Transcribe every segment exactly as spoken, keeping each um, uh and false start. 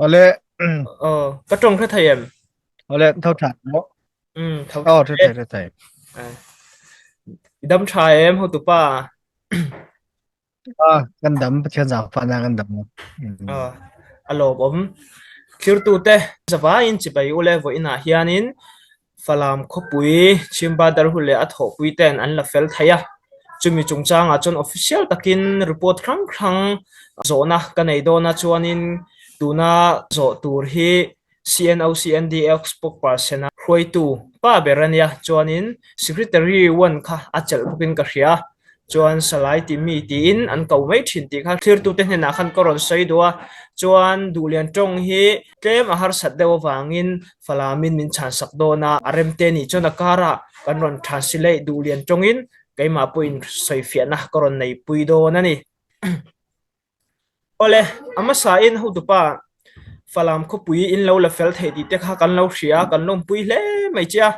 Ole. Aw, ka ṭawng hre thei em? Ole, tho ṭha maw? Mm, tho. Aw, hre thei, hre thei. Ah. I dam ṭha em, hotupa? Ah, kan dam, Pathian zaangfahna kan dam. Mm. Ah, a lawmawm. Thlirtute, zavaiin chibai u le, vawiinah hianin Falam khawpui Chin Brotherhood leh a thawhpuiten an la fel thei a. Chumi chungchangah chuan official takin report hrang hrang zawhna ka nei dawn a, chuanin tuna zawh tur hi C N O C N D F spokesperson-a hruaitu pa ber a nia, chuanin secretary one kha a chelh bawkin ka hria. Chuan salai timi tiin an ko mai ṭhin tih kha thlirtute hnenah khan ka rawn sawi duh a. Chuan Duhlian ṭawng hi tlem a harsat deuh avangin Falamin min chhansak dawn a, a remte nih chuan a karah kan rawn translate Duhlian ṭawngin keimah pawhin sawifiahna ka rawn neipui dawn a ni. Awle, a hmasain hotupa, Falam khawpui in lo la fel thei tih te kha kan lo hria, kan lawmpui hle mai che a.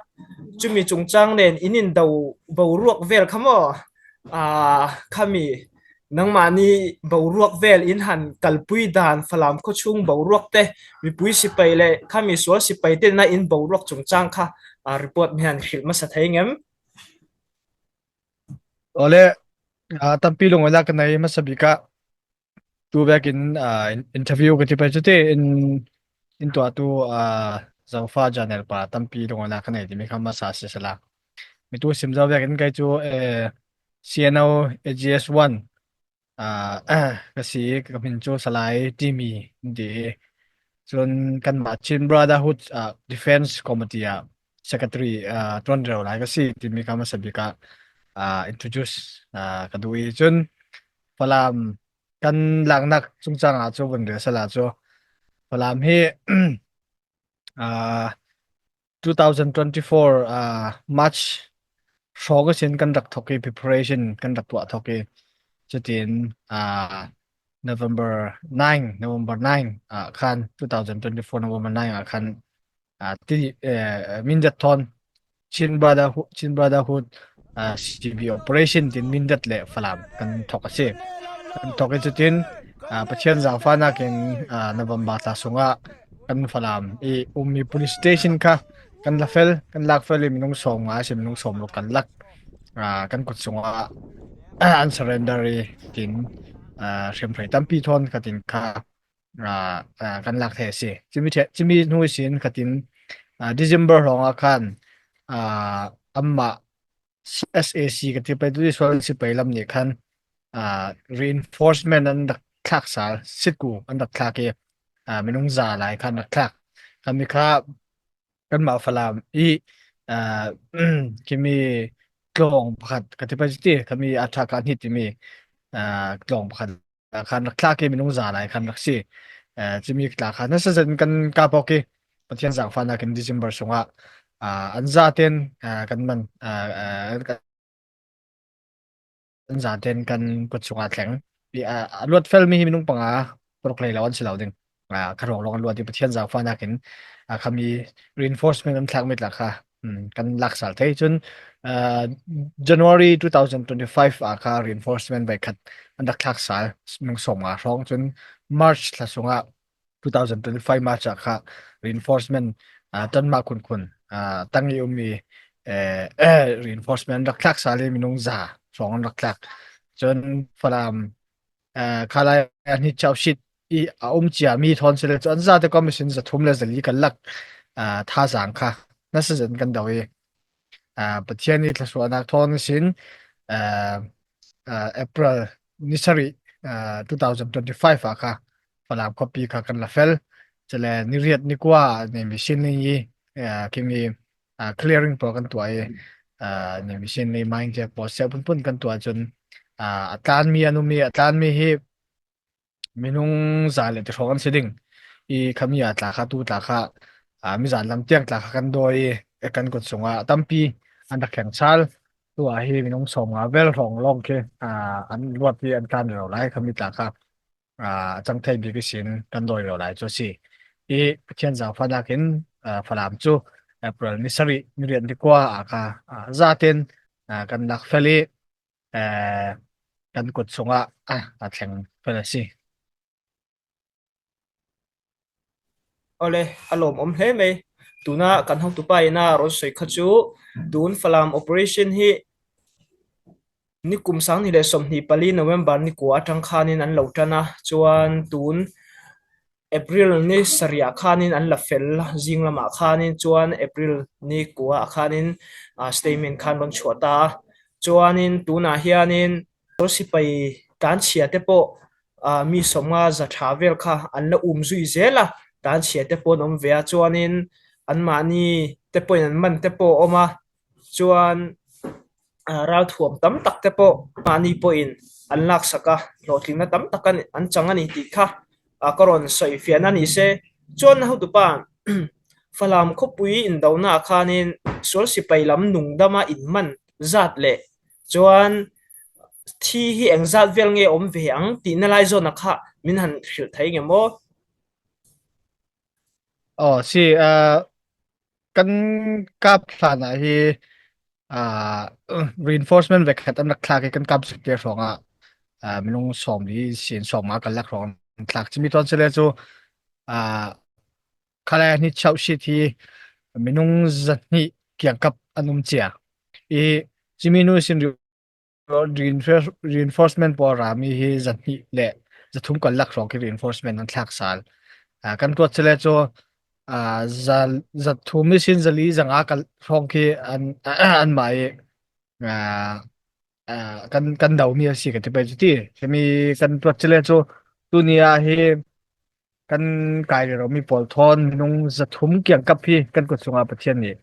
Chumi chungchang nen in indo boruak vel kha maw? A, khami nangmahni boruak vel in han kalpui dan, Falam khaw chhung boruak te, mipui sipai leh khami sual sipai te na in boruak chungchang kha, a, report mi han hrilh hmasa thei ngem? Awle, a, tampi lungawina ka nei hmasa bik a. Tu vekin, ah, in-, interview ka ti phei chuti in, in tuahtu, ah, Zofa Channel pa tampi lungawina ka nei timi kha hmasa sisela. Mi tu sim zo vekin kei chu, eh, C N O A G S one, ah, ka si, ka hmin chu Salai Timi in ti. Chuan kanmah Chin Brotherhood, ah, Defence Committee-ah Secretary, ah, ṭawn rero lai ka si timi kha hmasa bik a, ah, introduce, ah, ka duh i. Chuan Falam kan lakna chungchangah chu vun rel sela chu Falam hi, ah, two thousand twenty-four, ah, March hrawng asin kan rak thawk i, preparation kan rak tuah thawk i. Chutin, ah, November nine, November nine ah khan, two thousand twenty-four November nine ah khan, ah, ti, eh, Mindat thawn Chin Brotherhood, Chin Brotherhood, ah, C B operation tin Mindat leh Falam kan thawk a si. Kan thawk i chutin, ah, Pathian zaangfahnakin, ah, November thla sungah kan Falam i ummi police station kha kan la fel, kan lak fel i minung sawmnga si minung sawmruk kan lak, ah, kan kut sungah, ah, an surrender i tin, ah, hriamhrei tampi thawn khatin kha, ah, ah, kan lak thei a si. Chumi the-, chumi hnu isin khatin, ah, December hrawngah khan, ah, amah S A C ka ti phei tu, Israel sipai lam nih khan, ah, reinforcement an rak thlak sal, sikhu an rak thlak i, ah, minung za lai khan rak thlak. Khami kha kanmah Falam i, ah, khimi tlawng pakhat ka ti phei ti, khami a tha kha hni timi, ah, tlawng pakhat khan rak thlak i, minung za lai khan rak si. Eh, chumi tla kha nasa zet kan kap bawk i, Pathian zaangfahnakin December sungah, ah, an zaten, ah, kan man, ah, ah, an zaten kan kut sungah thleng. I, ah, a luat fel mi hi minung panga paruk lei lo an si lo ding. Ah, kha rawng rawng an luat i, Pathian zaangfahnakin, ah, khami reinforcement an thlak mi tla kha, hmm, kan lak sal thei. Chuan, ah, January two thousand twenty-five ah kha reinforcement veikhat an rak thlak sal, minung sawmnga hrawng. Chuan March thla sungah, two thousand twenty-five March ah kha reinforcement, ah, tan mah khun khun, ah, tang i um i, eh, reinforcement an rak thlak sal i, minung za hrawng an rak thlak. Chuan Falam, ah, kha lai a hni chau sit i a um chia mi thawn si le, chuan zate commission za thum le za li kan lak, ah, thazang kha nasa zet kan do i, ah, Pathian i thluasuahna thawn sin, ah, ah, April ni sarih, ah, two thousand twenty-five ah kha Falam khawpi kha kan la fel. Chule ni riat ni kua ni mihring ni, ah, khimi, ah, clearing pawl kan tuah i, ah, ni mihring ni mine check pawl se phun phun kan tuah chuan, ah, a tlan mi an um i, a tlan mi hi minung za leh ti hrawng an si ding. I khami a tla kha, tu tla kha, ah, mi zan lam tiang tla kha kan dawi i, kan kut sungah a tampi an rak thleng chal. Tu ah hi minung sawmnga vel hrawng lawng khi, ah, an luat i an tlan rero lai, khami tla kha, ah, a chang thei bik i sin kan dawi rero lai chu a si. I Pathian zaangfahnakin, ah, Falam chu April ni sarih ni riat ni kua ah kha, ah, zaten, ah, kan lak fel i, eh, kan kut sungah, ah, a thleng fel a si. Awle, a lawm awm hle mai. Tuna kan hotupa ina rawn sawi kha chu, tun Falam operation hi nikum sang hnih leh sawmhnih pali November ni kua aṭang khanin an lo ṭan a, chuan tun April ni sarih ah khanin an la fel zing lamah khanin, chuan April ni kua ah khanin, ah, statement khan rawn chhuah ta a. Chuanin tunah hianin Sawl sipai tlanchhia te pawh, ah, mi sawmnga za ṭha vel kha an la um zui zel a, tlanchhia te pawh an awm ve a, chuanin anmahni te pawhin an man te pawh a awm a, chuan, ah, ralthuam tam tak te pawh mahni pawhin an laksak a, hlawhtlinna tam tak an, an chang a ni tih kha, ah, ka rawn sawi fiah na ni se. Chuan hotupa, Falam khawpui indona khanin Sawl sipai lam nung dama inman zat leh chuan thi hi engzat vel nge awm ve ang tihna lai zawnah kha min han hrilh thei nge maw? Aw, si, ah, kan kap thlanah hi, ah, reinforcement vek khat an rak thlak hi kan kap zuk te hrawngah, ah, minung sawmli sin sawmnga kal lak hrawng an thlak. Chumi tuan chule chu, ah, khalai hni chauh hriat hi minung zahnih kiangkap an um chia. I chumi nu sin reinforce-, reinforcement pawh rami hi zahnih leh zathum kal lak hrawng khi reinforcement an thlak sal. Ah, kan tuat chule chu, ah, za, zathum ni sin zali zanga kal hrawng khi an, an mah hi, ah, ah, kan, kan do mi a si ka ti pai chu ti. Chumi kan tuat chule chu tunia hi kan kai rero mi pawl thawn minung zathum kiangkap hi kan kut sunga Pathian nih,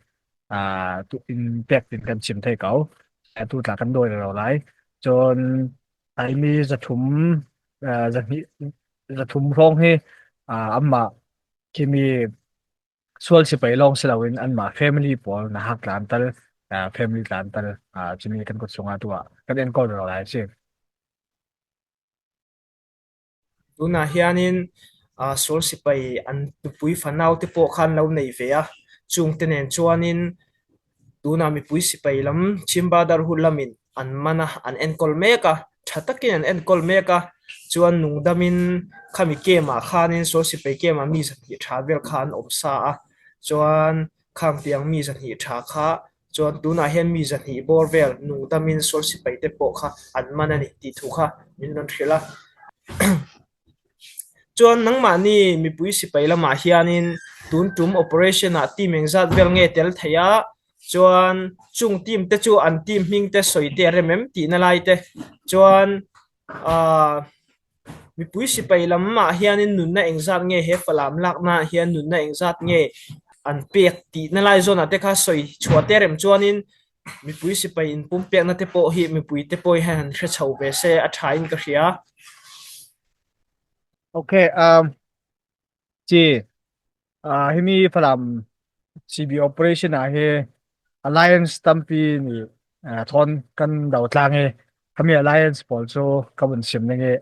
ah, tu in pek tin kan chim thei kau. Ah, tu tla kan dawi rero lai. Chuan ai mi zathum, ah, zahnih, zathum hrawng hi, ah, amah khi mi Sawl sipai lawng si loin anmah family pawl nahak tlan tal, ah, family tlan tal, ah, chumi kan kut sunga tu ah kan enkawl rero lai si. Tunah hianin, ah, Sawl sipai an nupui fanau te pawh khan lo nei ve a, chungte nen chuanin tunah mipui sipai lam Chin Brotherhood lamin an man a, an enkawl mek a, ṭha takin an enkawl mek a, chuan nungdamin khami camp-ah khanin Sawl sipai camp-ah mi zahnih ṭha vel kha an awm sa a, chuan khang tiang mi zahnih ṭha kha chuan tunah hian mi zahnih bawr vel nungdamin Sawl sipai te pawh kha an man a ni tih thu kha min rawn hrilh a. Chuan nangmahni mipui sipai lamah hianin tun tum operation-ah team engzat vel nge tel thei a, chuan chung team te chu an team hming te sawi te a rem em tihna lai te, chuan, ah, mipui sipai lamah hianin nunna engzat nge he Falam lakna hian nunna engzat nge an pek tihna lai zawnah te kha sawi chhuah te rem chuanin mipui sipai inpumpekna te pawh hi mipui te pawh hian an hre chho ve se a ṭhain ka hria. Ok, um, chi, ah, hemi Falam C B operation ah hi alliance tampi ni, ah, thawn kan do tlang e. Khami alliance pawl chu ka vun sim nge,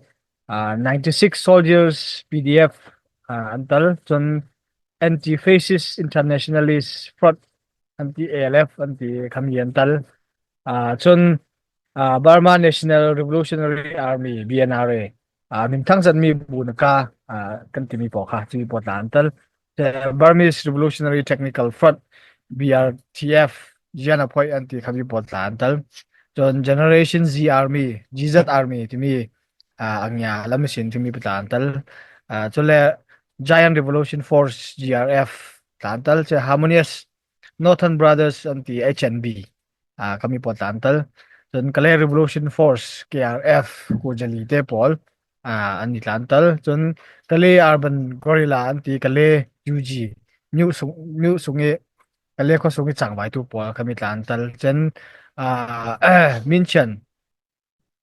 ah, ninety six soldiers P D F, ah, an tal, chuan Anti-Fascist Internationalist Front, anti A L F, anti khami an tal. Ah, chuan, ah, Burma National Revolutionary Army, B N R A, ah, min thang zat mi buna ka, ah, kan ti mi pawh kha, chumi pawh tla an tal. Burmese Revolutionary Technical Front, B R T F, Ziana Phoi an ti khami pawh tla an tal. Chuan Generation Z Army, G Z Army timi, ah, ang nia lam sin timi pawh tla an tal. Ah, chule Giant Revolution Force, G R F, tla an tal. Chuan Harmonious Northern Brothers an ti, H N B, ah, khami pawh tla an tal. Chuan Kale Revolution Force, K R F, Kujali te pawl, ah, an ni tla an tal. Chuan Kale Urban Guerrilla an ti, Kale U G, New Sung, New Sungi, Kale khaw sungi changvaitu pawl khami tla an tal. Chuan, ah, Minchian,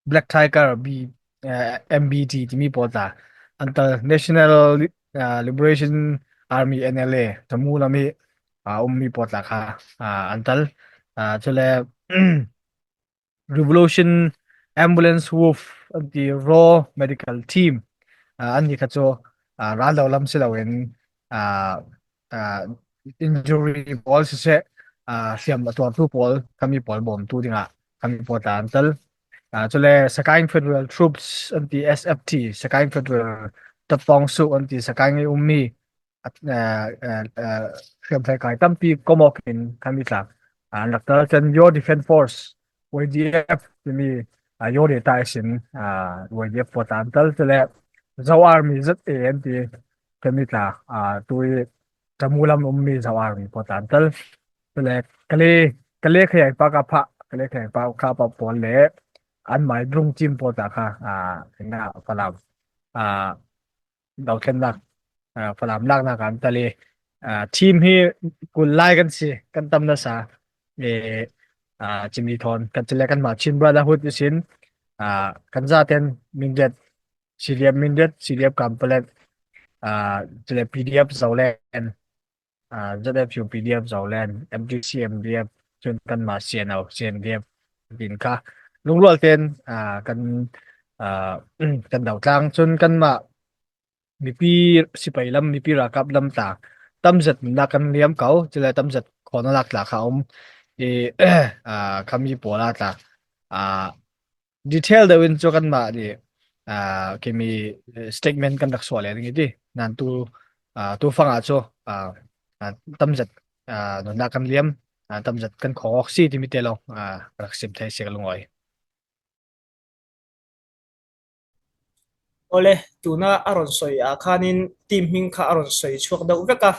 Black Tiger, B, eh, M B T timi pawl tla an tal. National Li-, ah, Liberation Army, N L A, Tamu lami, ah, um mi pawl tla kha, ah, an tal. Ah, chule, Revolution Ambulance Wolf an ti, Raw Medical Team, ah, an ni kha chu, ah, ral lo lam si loin, ah, ah, injury pawl sese, ah, hliam a tuartu pawl khami pawl bawmtu dinga khami pawl tla an tal. Ah, chule Sagaing Federal Troops an ti, S F T, Sagaing Federal Tapawngsu an ti, Sagaing i um mi, a, a, a, hriamtlai kai tampi kom awk in khami tla, a, naktal ten Your Defense Force, Y D F, timi, a, Your Data sin, a, Y D F pawl tla an tel, chule Zo Army Z A an ti, khami tla, a, tui Tamu lam um mi Zo Army pawl tla an tel, chule Kale, Kale Khayai pa ka pha, Kale Khayai pa ka pha pawl le an mai drung team pawl tla kha, a, ina Falam, a, dau thlen lak, a, Falam lakna kan tali, a, team hi kul lai kan si, kan tam nasa, e, a, chimi thawn, kan chile kan ma Chin Brotherhood isin, a, kan zaten Mindet, C D F Mindet, C D F Kampalet, a, chile P D F Zoland, a, Z F U P D F Zoland, M D C M D F, chun kan ma C N O, C N D F, din kha. Lungrual ten, a, kan, a, kan dau tlang, chun kan ma mipi sipai lam, mipi ralkap lam tla, tamzet nunna kan liam kau, chule tamzet khawna lak tla kha um, i, a, khami pawl a tla, a, detail deuh in chu kan ma ni, a, kimi, eh, statement kan rak suah le ding i ti. Nan tu, a, tu fanga chu, a, a, tamzet, a, nunna kan liam, a, tamzet kan khawng awk si timi te lo, a, rak sim thei si ka lungawi. Awle, tuna a rawn sawi ah khanin team hming kha a rawn sawi chhuak deuh vek a.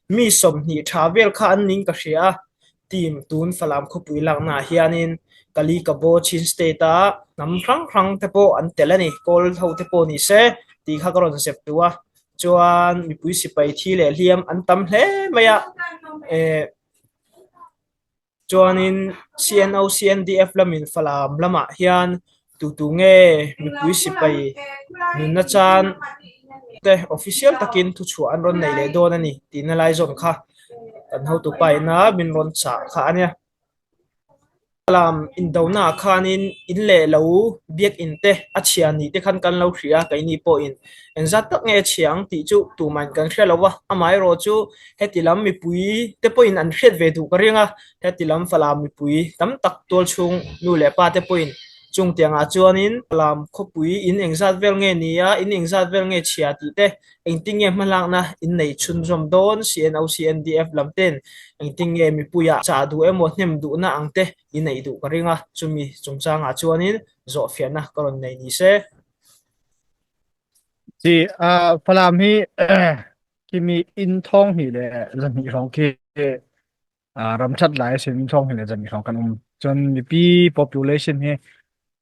Mi sawmhnih ṭha vel kha an ning ka hria a. Team tun Falam khawpui lakna hianin Kalikabaw Chin State-a hnam hrang hrang te pawh an tel a ni, Kawl ho te pawh ni se, tih kha ka rawn zep duh a. Chuan mipui sipai thi leh hliam an tam hle mai a. Eh, Chuanin C N O C N D F lamin Falam lamah hian tu tu nge mipui sipai nunna chan te official takin thuchhuah an rawn nei leh dawn a ni tihna lai zawn kha kan hotupa ina min rawn chah kha a nia. Falam indona khanin in leh lo biak in te a chhia ni te khan kan lo hria, keini pawhin engzat tak nge a chhia ang tih chu tumahin kan hre lo a, amaherawhchu heti lam mipui te pawhin an hriat ve duh ka ring a, heti lam Falam mipui tam tak tualchhung nu leh pa te pawhin chungtiangah chuanin Falam khawpui in engzat vel nge ni a, in engzat vel nge chhia tih te, engtin nge hmalakna in nei chhunzawm dawn, C N O C N D F lam ten engtin nge mipuiah chah duh emaw hnem duhna ang te i neih duh ka ring a, chumi chungchangah chuanin zawhfiahna ka rawn nei ni se. Chi, a, Falam hi, kimi in thawng hnih leh zahnih hrawng khi, a, ram ṭhat lai asin, in thawng hnih leh zahnih hrawng kan um. Chuan mipi population hi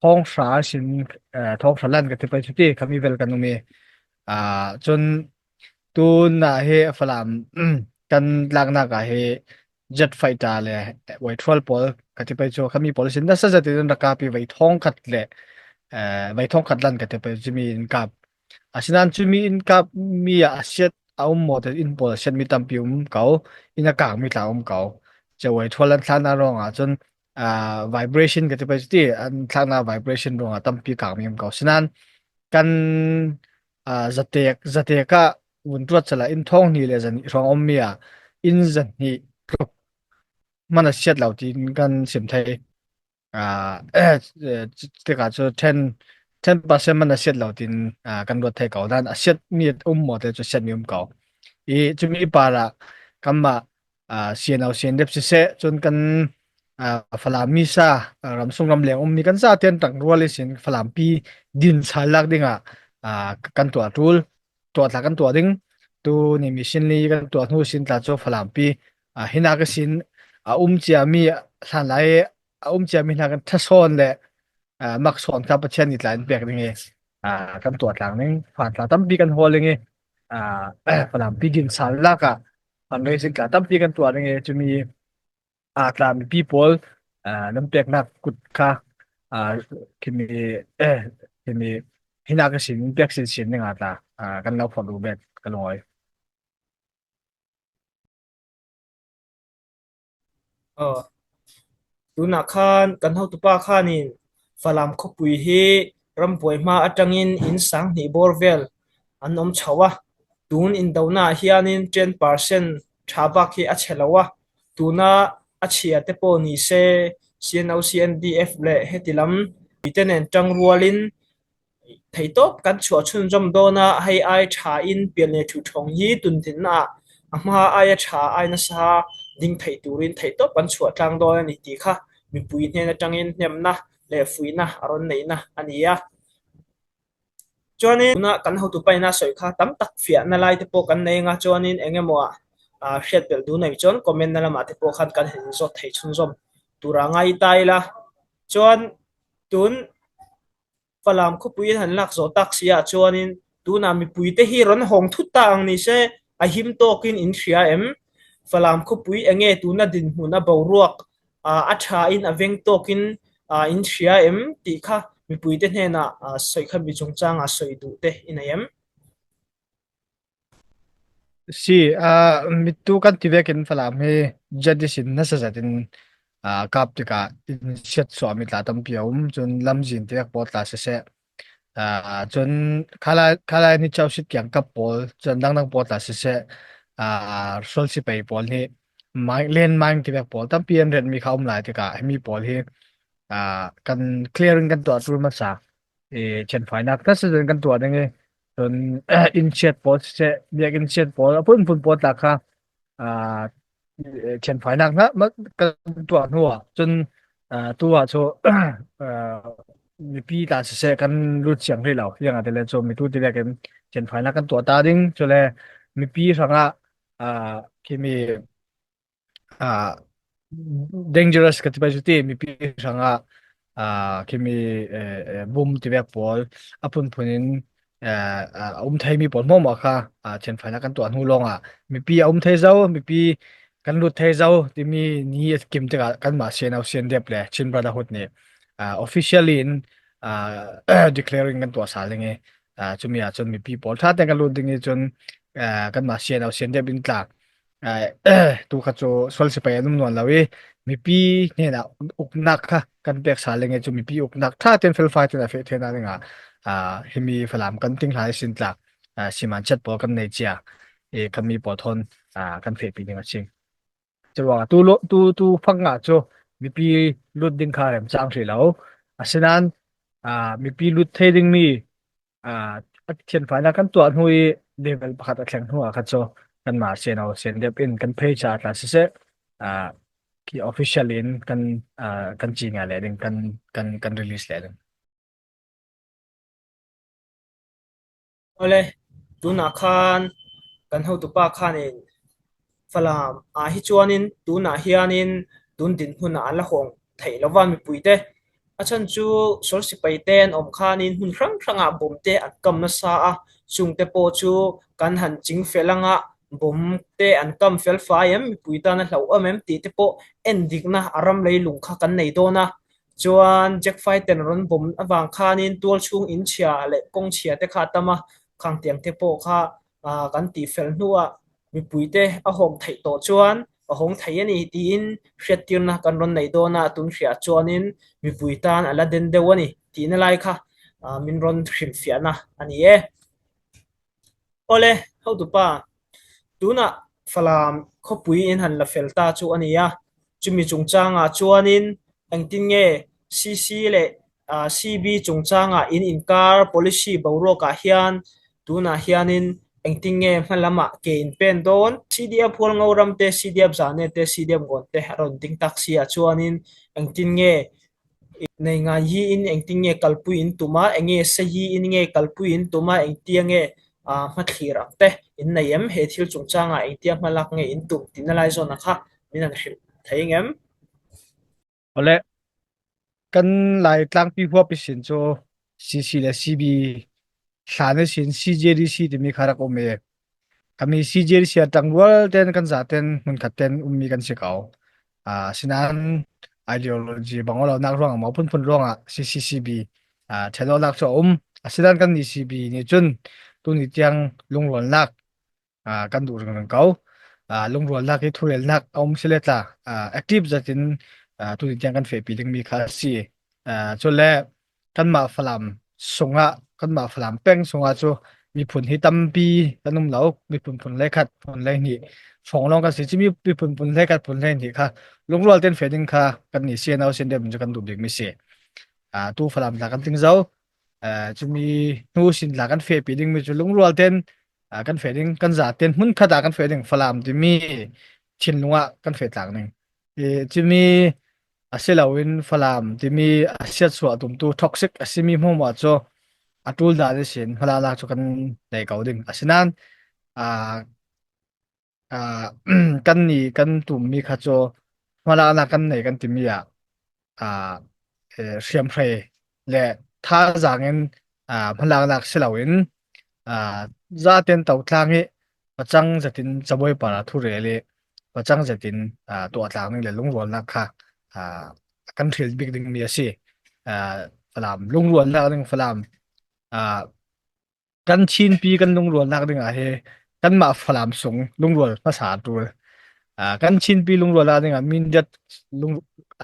thawng hra asin, a, thawng hra lan ka ti phei chu ti, khami vel kan um e. A, chuan tunah hi Falam kan tlaknakah hi jet fighter leh vaithual pawl ka ti phei chu, khami pawl asin nasa zetin an rak kap i, vai thawng khat leh, eh, vai thawng khat lan ka ti phei chu mi in kap. Asinan chu mi in kap mi ah a siat a um maw te, in pawl a siat mi tampi um kau, in a kang mi tla um kau. Che vaithual an thlakna rawngah chuan, ah, vibration ka ti phei chu ti, an thlakna vibration rawngah tampi kang mi um kau. Asinan kan, ah, zatek, zatekah vun tuat chala in thawng hnih leh zahnih hrawng awm mi a, in zahnih tluk hman a siat lo tiin kan sim thei. Ah, tikah chu ten, ten percent hman a siat lo tiin, ah, kan ruat thei kau dan, a siat mi um maw te chu siat mi um kau. I chumi parah kanmah, ah, C N O C N D F si seh, chuan kan, ah, Falam mi sa, ah, ram sung ram leng um mi kan sa ten tangrual isin Falam pi din chhal lak dingah, ah, kan tuah tul, tuah tla kan tuah ding. Tu ni mihring li kan tuah hnu sin tla chu Falam pi, ah, hina ka sin a um chia mi hlan lai a um chia mi hna kan thasawn leh, ah, maksawn kha Pathian ni tla in pek ding e, ah, kan tuah tlang ding, fan tla tampi kan hawl ding e, ah, Falam pi din chhal lakah fundraising tla tampi kan tuah ding e, chumi, ah, tla mipi pawl, ah, nan pekna kut kha, ah, khimi, eh, khimi hina ka sin, pek sin sin ding a tla, ah, kan lo fawrh duh mek ka lungawi. Aw. Tunah khan kan hotupa khanin Falam khawpui hi rambuai hma aṭangin in sang hnih bawr vel an awm chho a. Tun indona hianin ten percent ṭha bak hi a chhe lo a. Tuna a chhia te pawh ni se, C N O C N D F leh heti lam mite nen ṭangrualin theihtawp kan chhuah chhunzawm dawn a, hei ai ṭha in pialnei ṭhuṭhawng hi tundinna ah a hma ai a ṭha ai nasa ding thei turin theihtawp kan chhuah tlang dawn a ni tih kha mipui hnen aṭangin hnemna leh fuihna a rawn neihna a ni a. Chuanin tuna kan hotupa ina sawi kha tam tak fiahna lai te pawh kan nei ang a, chuanin eng emaw a, a, hriat belh duh nei chuan comment-na lamah te pawh khan kan han zawt thei chhunzawm tura ngai ta ila. Chuan tun Falam khawpuiin han lak zawh tak si ah chuanin tuna mipuite hi rawn hawng thut ta ang ni se, a him tawkin in hria em? Falam khawpui eng nge tuna dinhmun a boruak, a, a ṭha in a veng tawkin, a, in hria em tih kha mipuite hnenah, a, sawi kha mi chungchangah sawi duh te i nei em? Si, a, mitu kan ti vekin Falam hi jihadist in nasa zatin, a, kap tikah insiat suah mi tla tampi a awm, chuan lamzin ti vek pawl tla sese, a, chuan khalai, khalai ni chausit kiang kap pawl, chuan dang dang pawl tla sese, a, sual sipai pawl hi mine, land mine ti vek pawl tampi an ret mi kha awm lai tikah hemi pawl hi, a, kan clearing kan tuah tur hmasa, e, thianfainak nasa zatin kan tuah ding e. Chuan insiat pawl sese, biak insiat pawl, a phun phun pawl tla kha, a, e, thianfainak na, ma, kan tuah hnuah chuan, a, tuah chu, a, mipi tla sese kan lut chiang hlei lo. Hiang a te le chu mitu ti vekin thianfainak kan tuah ta ding. Chule mipi hrangah, a, khimi, a, dangerous ka ti pai chu ti, mipi hrangah, a, khimi, e, e, bum ti vek pawl a phunphunin, e, a, a um thei mi pawl hmawh hmawh kha, a, thianfainak kan tuah hnu lawngah mipi a um thei zo, mipi kan lut thei zo timi ni a kim tikah kanmah C N O, C N D F leh Chin Brotherhood nih, a, officially in, a, declaring kan tuah sal ding i, a, chumi ah chuan mipi pawl ṭha te kan lut ding i chuan, a, kanmah C N O, C N D F in tla, a, tu kha chu sual sipai an um nawn lo i, mipi hnenah uknak kha kan pek sal ding i chu mipi uknak ṭha ten felfai ten a feh theihna dingah, a, hemi Falam kan ting hlai sin tla, a, siman chat pawl kan nei chia, e, kan mi pawl thawn, a, kan fehpih ding a ching. Chuvang tu lo, tu, tu fangah chu mipi lut ding kha remchang hrih lo. Asinan, a, mipi lut thei ding mi, a, a thianfainak kan tuah hnu i level pakhat a thleng hnuah kha chu kanmah C N O, C N D F in kan phei cha tla sese, a, khi official in kan, a, kan chi ngai leh ding, kan, kan, kan release leh ding. Awle, tunah khan kan hotupa khanin Falam ah hi chuanin tunah hianin tun dinhmunah an la hawng theih lova mipuite. A chhan chu sual sipaite an awm khanin hmun hrang hrangah bomte an kam nasa a, chungte pawh chu kan han ching fel ang a, bomte an kam fel fai em, mipui tana hlauh awm em tih te pawh endikna a ram leilung kha kan nei dawn a. Chuan jet fighter rawn bomb avang khanin tualchhung in chhia leh kawng chhia te kha a tam a, khang tiang te pawh kha, a, kan tih fel hnuah mipuite a hawng theih tawh chuan a hawng thei a ni tiin hriattirna kan rawn nei dawn a, tun hriah chuanin mipui tan a la den deuh a ni tihna lai kha, a, min rawn hrilhfiahna a ni e. Awle, hotupa, tunah Falam khawpui in han la fel ta chu a ni a, chumi chungchangah chuanin engtin nge C C leh, a, C B chungchangah in inkar policy boruakah hian tunah hianin engtin nge hma lamah ke in pen dawn? C D F Hualngo ram te, C D F Zane te, C D F Gawn te a rawn ding tak si ah chuanin engtin nge nei ngai hi in engtin nge kalpui in tum a, eng nge se hi in nge kalpui in tum a, engtia nge, a, hmathlir ang te in nei em? He thil chungchangah engtia hmalak nge in tum tihna lai zawnah kha min han hrilh thei ang em? Awle, kan lai tlangpi huapi sin chu C C leh C B thlan a sin C J D C timi kha rak awm e. Khami C J D C a tangrual ten kan za ten hmun khat ten um mi kan si kau. A, sinan ideology bang awlo nak ruangah mau phunphun ruangah C C C B, a, ṭhelawh lak chu a um. A sinan kan ni C B ni chun tuni tiang lungrual lak, a, kan duh ringring kau. A, lungrual lak hi thurel lak a um si le tla, a, active zatin, a, tuni tiang kan fehpih ding mi kha si. A, chule kanmah Falam sungah, kanmah Falam peng sungah chu miphun hi tampi kan um lo, miphun phun lei khat, phun lei hnih fawng lawng kan si chu mi, miphun phun lei khat, phun lei hnih kha lungrual ten fe ding kha kan ni C N O, C N D F in chu kan duh bik mi si. A, tu Falam tla kan tling zo, Aa, cumi hnu sin tla kan fehpih ding mi cu lungrual ten, aa, kan feh ding, kan za ten hmun khat ah kan feh ding, Falam timi thinlung ah kan feh tlak ding. I, cumi a si loin Falam timi a siatsuah tumtu toxic a simi hmuahhmuah cu a ṭul dan ihsin hmalaknak cu kan nei ko ding. Asinain, aa, aa, kannih kan tummi kha cu hmalaknak kan nei kan timi ah, aa, eh, hriamhrei le thazaang in, aa, hmalaknak si loin, aa, zaten to tlang i pacang zetin cabuai par ah thu rel i pacang zetin, aa, tuah tlang ding le lungrualnak kha, aa, kan hril bik dingmi a si. Aa, Falam lungrualnak ding Falam, aa, kan Chinpi kan lungrualnak dingah hi kanmah Falam sung lungrual hmasa a ṭul. Aa, kan Chinpi lungrualnak dingah Mindat lung,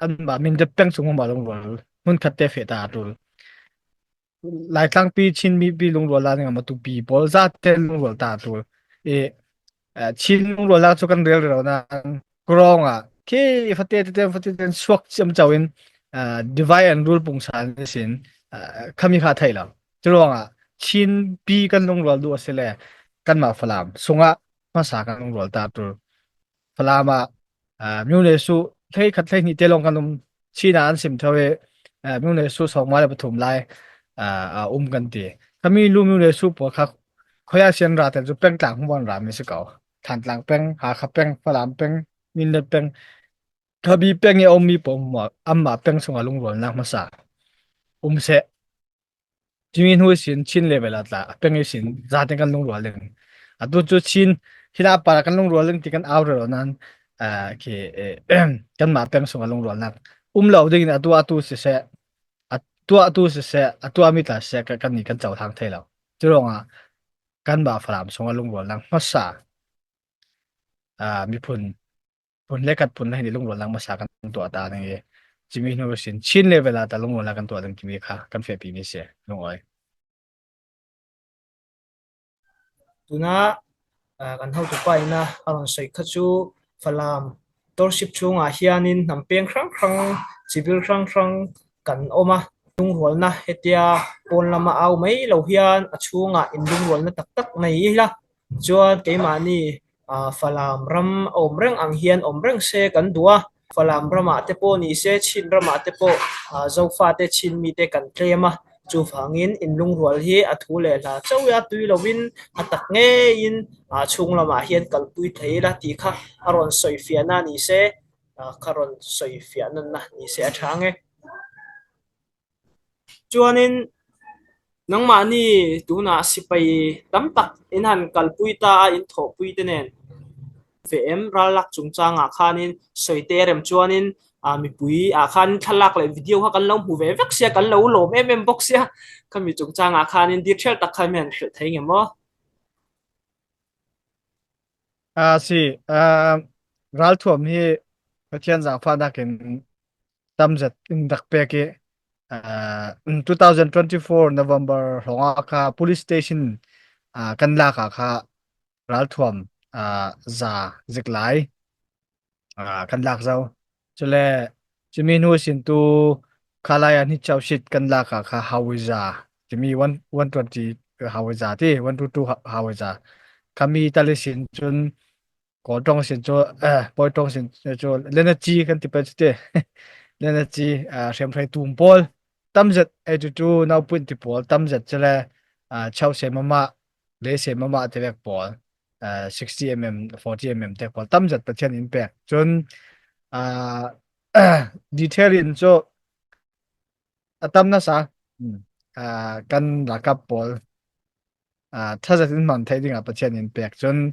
anmah Mindat peng sung hmasa lungrual hmunkhat te feh ta a ṭul. Laitlangpi Chin mipi lungrualnak dingah Matupi pawl zate lungrual ta a ṭul. I, aa, Chin lungrualnak cu kan rel rero nain Krawng ah khi fate tete fate ten suak ciamco in, aa, divide and rule pungsan ihsin, aa, khami kha a theih lo. Curuangah Chinpi kan lungrual duh a si le kanmah Falam sungah hmasa kan lungrual ta ṭul. Falam ah, aa, Myone su hleikhat hleihnih te lawng kan um. Chin ah an sim tho i, aa, Myone su sawngma le pathum lai, aa, a um kan ti. Khami lu Myone su pawl kha khuaia sian ra te cu peng tlang hmuan rami si ko. Thantlang peng, Hakha peng, Falam peng, Mindat peng, Khabi peng i a ummi pawl hmuah, anmah peng sungah lungrualnak hmasa um seh. Cumi hnu ihsin Chin level ah tla a peng ihsin zaten kan lungrual ding. Atu cu Chin hinah par kan lungrual ding ti kan au rero nain, aa, khi, eh, kanmah peng sungah lungrualnak um lo dingin atu atu siseh, atu atu siseh, atu a mi tla siseh kan, kannih kan cohlang thei lo. Curuangah kanmah Falam sungah lungrualnak hmasa, aa, miphun phun le khat phun le hnih lungrualnak hmasa kan tuah ta ding i, cumi hnu sin Chin level ah ta lungrualnak kan tuah ding timi kha kan fehpimi si, lungawi. Tunah, aa, kan hotupa in a rawn sawi kha cu Falam tourship chungah hianin hnam peng hrang hrang, civil hrang hrang kan awm a, lungrualna hetia pawn lama au mai lo hian a chhungah in lungrualna tak tak nei ila chuan keimahni, aa, Falam ram a awm reng ang hian awm reng se kan duh a, Falam ramah te pawh ni se, Chin ramah te pawh, aa, Zofa te, Chin mi te kan tlem a, chuvangin in lungrual hi a thu leh hla chauh a tui lovin a tak ngeiin, aa, chhung lamah hian kalpui thei ila tih kha a rawn sawi fiahna ni se, aa, kha rawn sawi fiah nawnna ni se a ṭha ang e. Chuanin nangmahni tunah sipai tam tak in han kalpui ta a, in thawhpui te nen ve em? Ral lak chungchangah khanin sawi te rem chuanin, a, mipui ah khan thlalak leh video kha kan lo hmu ve vek sia, kan lo lawm em em bawk sia. Khami chungchangah khanin detail tak kha mi han hrilh thei nge maw? A si, a, ralthuam hi Pathian zaangfahnakin tam zet in rak pek i, a, two thousand twenty-four November hrawngah kha police station, a, kan lakah kha ralthuam, a, za zik lai, a, kan lak zo. Cule cumi hnu sin tu kha lai a hni chausit kan lakah kha Hauiza timi one, one twenty Hauiza ti, one two two Ha-, Hauiza. Khami tal ihsin cun Kawl ṭawng sin cu, eh, Pawi ṭawng sin cu Lenachi kan ti pei cu ti. Lenachi, ah, hriamhrei tum pawl tam zet, eighty two naupin ti pawl tam zet cule, ah, chauh se mama, lei se mama te vek pawl, ah, sixty mm, forty mm te pawl tam zet Pathian in pek. Cun, ah, detail in cu a tam nasa, hmm, ah, kan ralkap pawl, ah, tha zet in hman theih dingah Pathian in pek. Cun,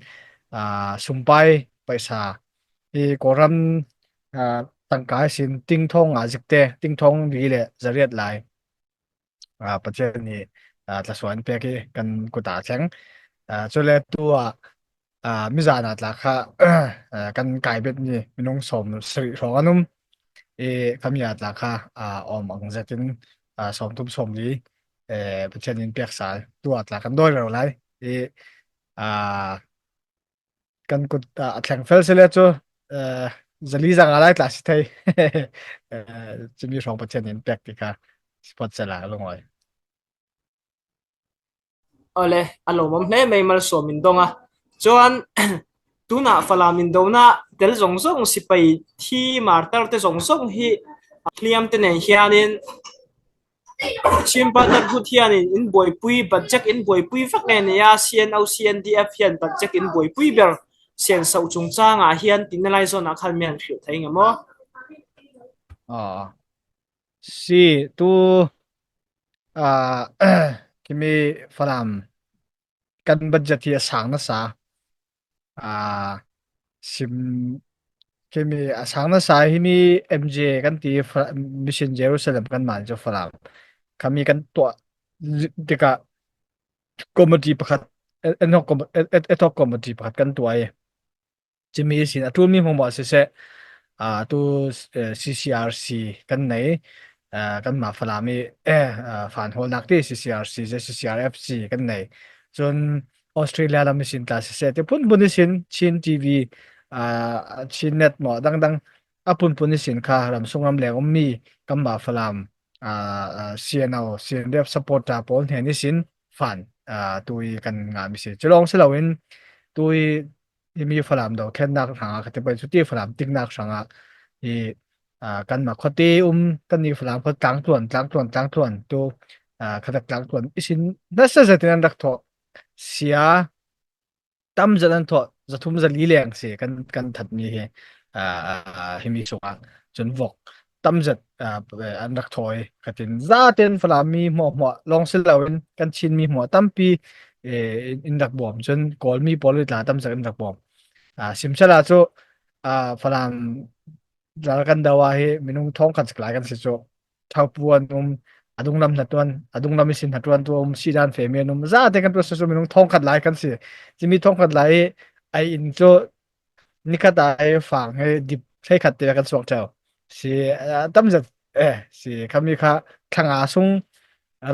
ah, sumpai paisa hi Kawlram, ah, tangka ihsin tingthawng nga zikte, tingthawng li le zariat lai, ah, Pathian hi, ah, thlasuah in pek hi kan kutah a thleng. Ah, cule tu ah, ah, mizan ah tla kha, ah, kan kai bet ni minung sawm sarih hrawng an um. I khami ah tla kha, ah, awm ang zetin, ah, sawm thum sawm li, eh, Pathian in pek sal tu ah tla kan dawi rero lai. I, ah, kan kut, ah, a thleng fel si le cu, eh, zali zanga lai tla si thei. Eh, cumi hrawng Pathian in pek ti kha spot sela lungawi. Awle, a lawmawm hle mai, malsawm in dawng a. Chuan, tunah Falam indona tel zawng zawng, sipai thi martar te zawng zawng hi hliam te nen hianin Chin Brotherhood hianin in buaipui, budget in buaipui vek nge nia, C N O, C N D F hian budget in buaipui ber, Sianso chungchangah hian tihna lai zawnah khan mi han hrilh thei nge maw? Ah, si tu, ah, khimi Falam kan budget hi a sang nasa. Ah, sim, khimi a sang nasa hi mi M J kan ti, Fa-, Mission Jerusalem kan man chu Falam. Khami kan tuah zi-, tika committee pakhat, ad hoc com-, ad, ad, ad hoc committee pakhat kan tuah e. Chimi sin a tul mi hmawhmawh sese, ah, tu, eh, C C R C kan nei, ah, kan mah Falami, eh, ah, fan hawl nak ti C C R C, C C R F C kan nei. Chun Australia lam i sin tla sese, ti phun phun i sin, Chin T V, ah, Chin Net maw dang dang, a phun phun i sin kha ram sung ram leng awm mi kan mah Falam, ah, ah, C N O, C N D F supporter pawl hnen i sin fan, ah, tui kan ngah mi si. Chulawng si loin tui i mi Falam do khen nak hranga ka te pai chu ti Falam tik nak hranga i, ah, kan ma khawti um kan ni Falam khaw tlang tuan, tlang tuan, tlang tuan tu, ah, khatak tlang tuan i sin nasa zatin an rak thaw sia tam zat an thaw, za thum za li leng si kan, kan that mi hi, ah, ah, hi mi sunga chun vawk tam zat, ah, an rak thawi khatin zaten Falam mi hmuah hmuah lawng si loin kan Chin mi hmuah tampi, eh, in, in rak bawm chun Kawl mi pawl i tla tam zat in rak bawm. Ah, simsala chu, ah, Falam ral kan do a hi minung thawng khat zak lai kan si chu thaupu an um, a dunglam hna tuan, a dunglam i sin hna tuan tu um, si dan femi an um, zate kan tuah su minung thawng khat lai kan si. Chimi thawng khat lai ai in chu nikhat ai fang he dip hlei khat te kan suak thau. Si, ah, tam zat, eh, si khami kha thlanga sung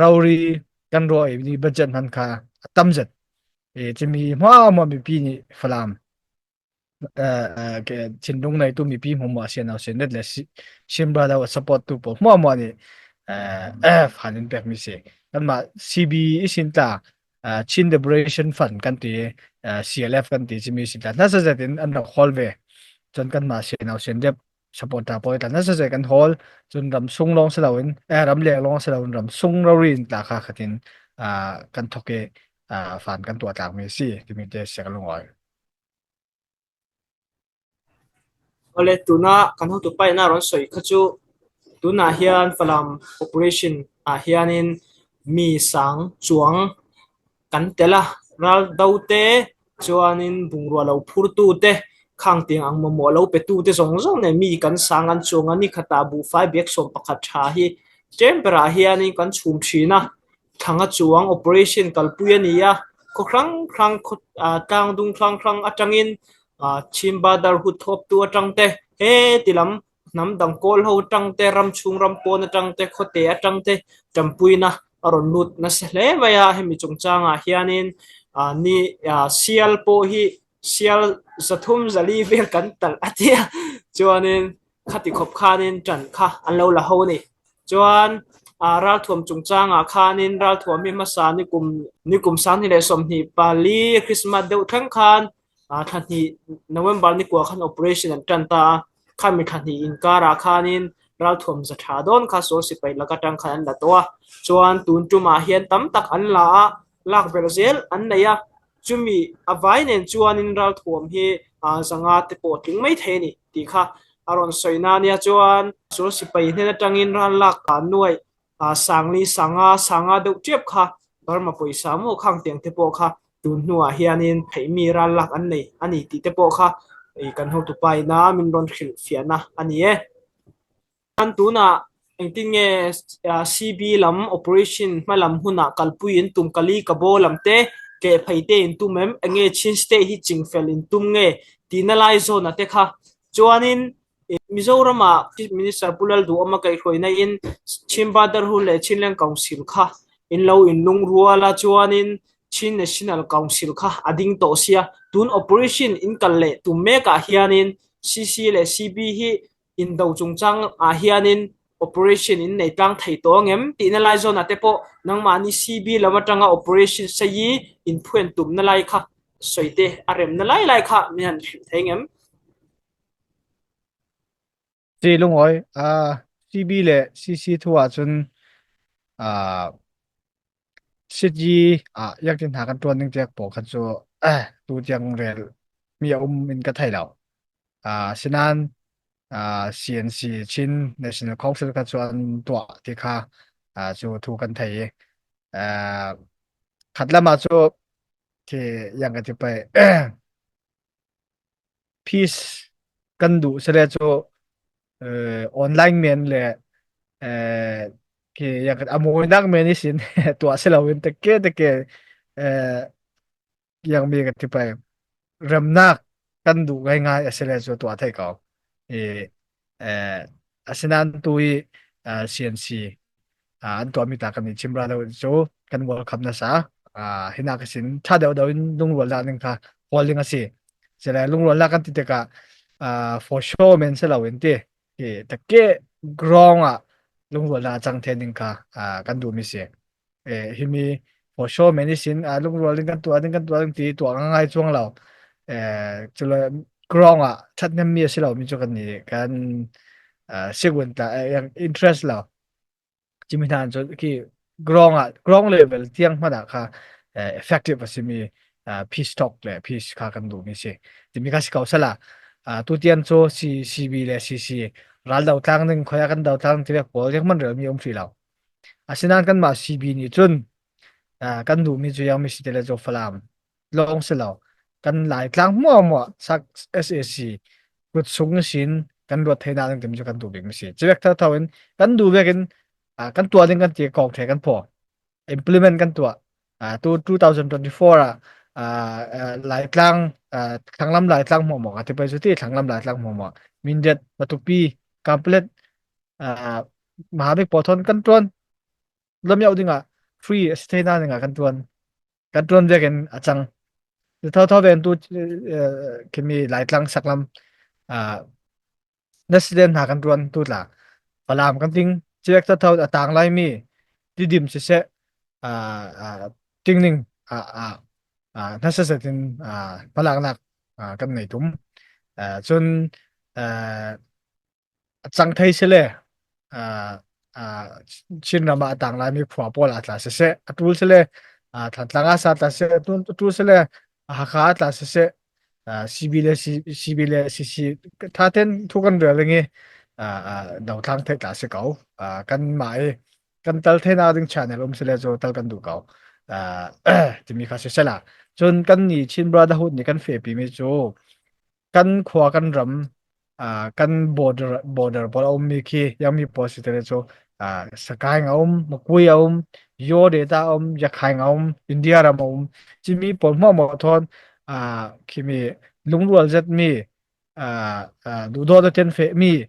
rori kan ruah i ni budget hman kha tam zat. Eh, chimi hmuah hmuah mipi ni Falam, eh, eh, ke, Chin lungneitu mipi hmuahhmuah sian lo sian let le si-, Chin Brotherhood support tu pawl hmuahhmuah ni, eh, eh, fan in pek mi si. Kan mah C B i sin tla, eh, Chin Liberation Fund kan ti, eh, C L F kan ti, chimi sin tla nasa zatin an rak hawl ve. Chun kan mah sian lo sian let supporter pawl tla nasa zat kan hawl. Chun ram sung lawng si loin, eh, ram leng lawng si loin ram sung rori in tla kha khatin, ah, kan thawk i, ah, fan kan tuah tlak mi si, timi te sia ka lungawi. Awle, tuna kan hotupa in a rawn sawi kha chu, tunah hian Falam operation ah hianin mi sang chuang kan tel a, ral do te, chuanin bungrua lo phurtu te, khang tiang ang mamawh lo petu te zawng zawng nen mi kan sang an chuang a, ni khatah buhfai bag sawm pakhat ṭha hi chamber ah hianin kan chhum ṭhin a, thlang a chuang operation kalpui a ni a, khaw hrang hrang, khaw, ah, tlang dung hrang hrang aṭangin, ah, Chin Brotherhood thawptu aṭang te, heti lam hnam dang kawl ho aṭang te, ram chhung ram pawn aṭang te, khawte aṭang te, ṭanpuina a rawn lut nasa hle mai a, hemi chungchangah hianin, ah, ni, ah, sial pawh hi sial za thum za li vel kan talh a tia, chuanin khati khawp khanin ṭan kha an lo la ho a ni. Chuan, ah, ralthuam chungchangah khanin ralthuam hi hmasa nikum, nikum sanghnih leh sawmhnih pali Christmas deuh thleng khan, ah, thla hnih November ni kua khan operation an ṭan ta a, khami thla hnih inkarah khanin ralthuam za ṭha dawn kha Sual Sipai lak aṭang khan an la tawh a, chuan tun ṭumah hian tam tak an la a, lak ber zel an nei a, chumi a vai nen chuanin ralthuam hi, ah, zanga te pawh tling mai thei a ni tih kha a rawn sawina a nia. Chuan Sual Sipai hnen aṭangin ral lak kan nuai, ah, sangli, sanga, sanga deuh ṭiap kha Burma pawisa maw khang tiang te pawh kha tun hnuah hianin theih mi ral lak an nei a ni tih te pawh kha i kan hotupa ina min rawn hrilh fiahna a ni e. Kan tunah engtin nge, ah, C B lam operation hma lam hunah kalpui in tum kali ka baw lam te, keh phei te in tum em, enge Chin State hi chingfel in tum nge tihna lai zawnah te kha. Chuanin, eh, Mizoramah Chief Minister Pu Lalduhawma kaihhruaina in Chin Brotherhood leh Chinland Council kha in lo inlungrual a, chuanin Chin National Council kha a ding tawh sia. Tun operation in kal leh tum mekah hianin C C leh C B hi indo chungchang ah hianin operation in nei tlang thei tawh ang em tihna lai zawnah te pawh nangmahni C B lam aṭanga operation sawi in phuan tumna lai kha, sawite a remna lai lai kha min han hrilh thei ang em? Ci Lungawi, a, C B le C C thu ah cun, a, C G ah ziangtin hna kan ṭuan ding tiak pawl kha cu, a, tu tiang rel mi a um in ka thei lo. A, sinain, a, C N C, Chin National Council kha cu an tuah ti kha, a, cu thu kan thei i, a, khat lam ah cu khi ziang ka ti pei, peace kan duh si le cu, eh, online men le, eh, khi ziang ka ti, a mawinak men ihsin tuah si loin teke teke, eh, ziang mi ka ti pei, remnak kan duh ngaingai a si le cu tuah thei ko. I, eh, asinain tu i, eh, C N C, ah, an tuahmi ta kan i chim rero cu kan welcome nasa. Ah, hinak ihsin ṭha deuh deuh in lungrualnak ding kha hawl ding a si. Cule lungrualnak kan ti tikah, ah, for show men si loin ti, hi teke ground ah lungrualnak a cang thei ding kha, ah, kan duhmi si. Eh, himi for show men ihsin, ah, lungrual ding kan tuah ding, kan tuah ding ti tuah ngaingai cuang lo. Eh, cule ground ah ṭhathnemmi a si lomi cu kan i, kan, ah, sigun tla, eh, interest lo. Cumi hna cu khi ground ah, ground level tiang hmanh ah kha, eh, effective a simi, ah, peace talk le peace kha kan duhmi si. Timi kha si ko sala. Ah, tutiang cu C-, C B le C C ral dotlang ding, khoi ah kan dotlang ding ti vek pawl ziang hmanh relmi a um hrih lo. Asinain kanmah C B nih cun, ah, kan duhmi cu ziangmi si ti le cu Falam lawng si lo, kan Laitlang hmuahhmuah sak S A C kut sung ihsin kan luat theinak ding timi cu kan duh bikmi si. Cuvek thotho in kan duh vekin, ah, kan tuah ding kan ti kong ṭhe kan phaw, implement kan tuah. Ah, tu two thousand twenty-four ah, ah, ah, Laitlang, ah, thlanglam Laitlang hmuahhmuah, ka ti pei cu ti, thlanglam Laitlang hmuahhmuah, Mindat, Matupi, Kanpetlet, ah, Mahamik pawl thawn kan ṭuan. Lamiauh dingah free a si theinak dingah kan ṭuan, kan ṭuan vekin a cang. Thotho vekin tu, eh, khimi Laitlang saklam, ah, nasilen hna kan ṭuan tu tla. Falam kan ting, cuvek thotho a tang laimi Tidim siseh, ah, ah, Tingning, ah, ah, ah, nasa zetin, ah, hmalaknak, ah, kan nei tum. Ah, cun, ah, a cang thei si le, aa, aa, Chinram ah a tang laimi phua pawl ah tla siseh, a ṭul si le, aa, Thantlang ah sa tla siseh, a ṭul, a ṭul si le, aa, Hakha ah tla siseh, aa, C B le C-, C B le C C ṭha tein thu kan rel ding i, aa, aa, dotlang theih tla si ko. Aa, kanmah i kan tel theinak ding channel um si le cu tel kan duh ko. Aa, timi kha si sehla. Cun kannih Chin Brotherhood nih kan fehpimi cu kan khua, kan ram, aa, kan border, border pawl a ummi khi, ziangmi pawl si te le cu, aa, Sagaing a um, Magway a um, Yaw Delta a um, Yakhaing a um, India ram a um, cimi pawl hmuahhmuah thawn, aa, khimi lungrual zetmi, aa, aa, duhdawt a ṭhen fehmi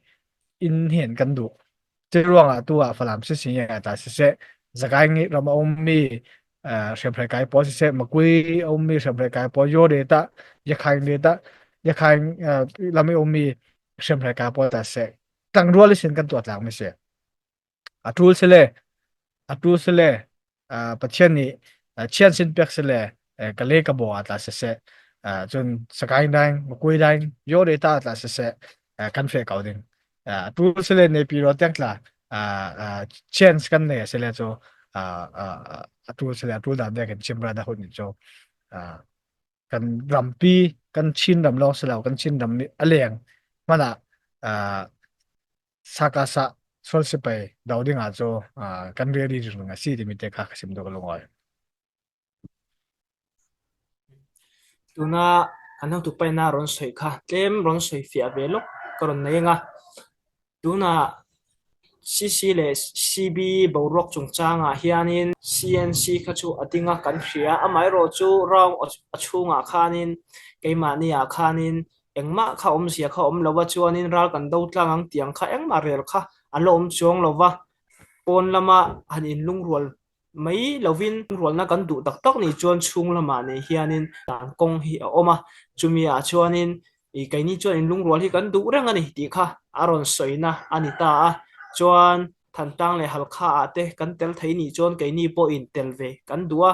in hin kan duh. Curuangah tu ah Falam siseh, ah ta siseh, Sagaing ram a ummi, aa, hriamhrei kai pawl siseh, Magway a ummi hriamhrei kai pawl, Yaw Delta, Yakhaing Delta, Yakhaing, aa, lam i ummi hriamhrei kai pawl ta siseh, tlangrual ihsin kan tuah tlangmi si. A ṭul si le, a ṭul si le, aa, Pathian nih, aa, chian sin pek si le, ee, ka le ka baw ah tla siseh, aa, cun Sagaing Dang, Magway Dang, Yaw Delta ah tla siseh, aa, kan feh ko ding. Aa, a ṭul si le Naypyidaw tiang tla, aa, aa, chance kan nei a si le cu, aa, aa, a ṭul si le, a ṭul dan vekin Chin Brotherhood nih cu, aa, kan rampi, kan Chin ram lawng si lo, kan Chin ram nih a leng hmanh ah, aa, Sakasa sual si pei do ding ah cu, aa, kan ready ringring a si timi te kha ka sim duh ka lungawi. Tuna kan hangtu paina rawn sawi kha tlem rawn sawi fiah ve lawk ka rawn nei anga. Tuna C C le C B boruak chungchangah hianin C N C kha chu a dinga kan hria. Amaherawhchu round a, a chhungah khanin keimahni ah khanin engmah kha awmzia kha awm lo a, chuanin ral kan do tlang ang tiang kha engmah rel kha a la awm chuang lo va. Pawn lama han inlungrual mai lovin, rualna kan duh tak tak nih chuan chhung lamah nei hianin dan kawng hi a awm a, chumi ah chuanin i keini chuan inlungrual hi kan duh reng a ni tih kha a rawn sawina a ni ta a. chuan Thantlang leh Halkha ah te kan tel thei nih chuan keini pawhin tel ve kan duh a.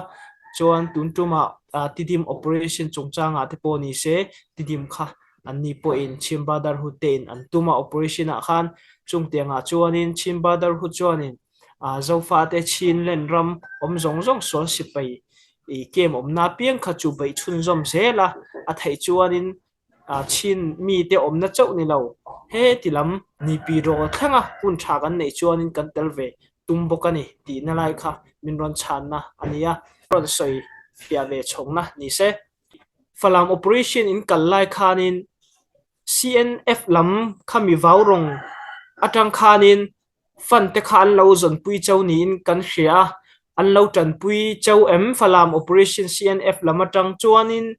Chuan tun ṭumah, a, Tidim operation chungchangah te pawh ni se, Tidim kha an ni pawhin Chin Brotherhood te in an tum a, operation ah khan chungtiangah chuanin Chin Brotherhood chuanin, a, Zofate Chinland ram awm zawng zawng sual sipai i kem awmna apiang kha chu beih chhunzawm zel a, a theih chuanin, a, Chin mite awmna chauh ni lo, heti lam nipi rawh thlenga hun ṭha kan neih chuanin kan tel ve tum bawk a ni tihna lai kha min rawn chhanna a ni a, rawn sawi fiah ve chhawngna ni se. Falam operation in kal lai khanin C N F lam kha mi vau rawng aṭang khanin fund te kha an lo zawnpui chauh niin kan hria a, an lo ṭanpui chauh em? Falam operation C N F lam aṭang chuanin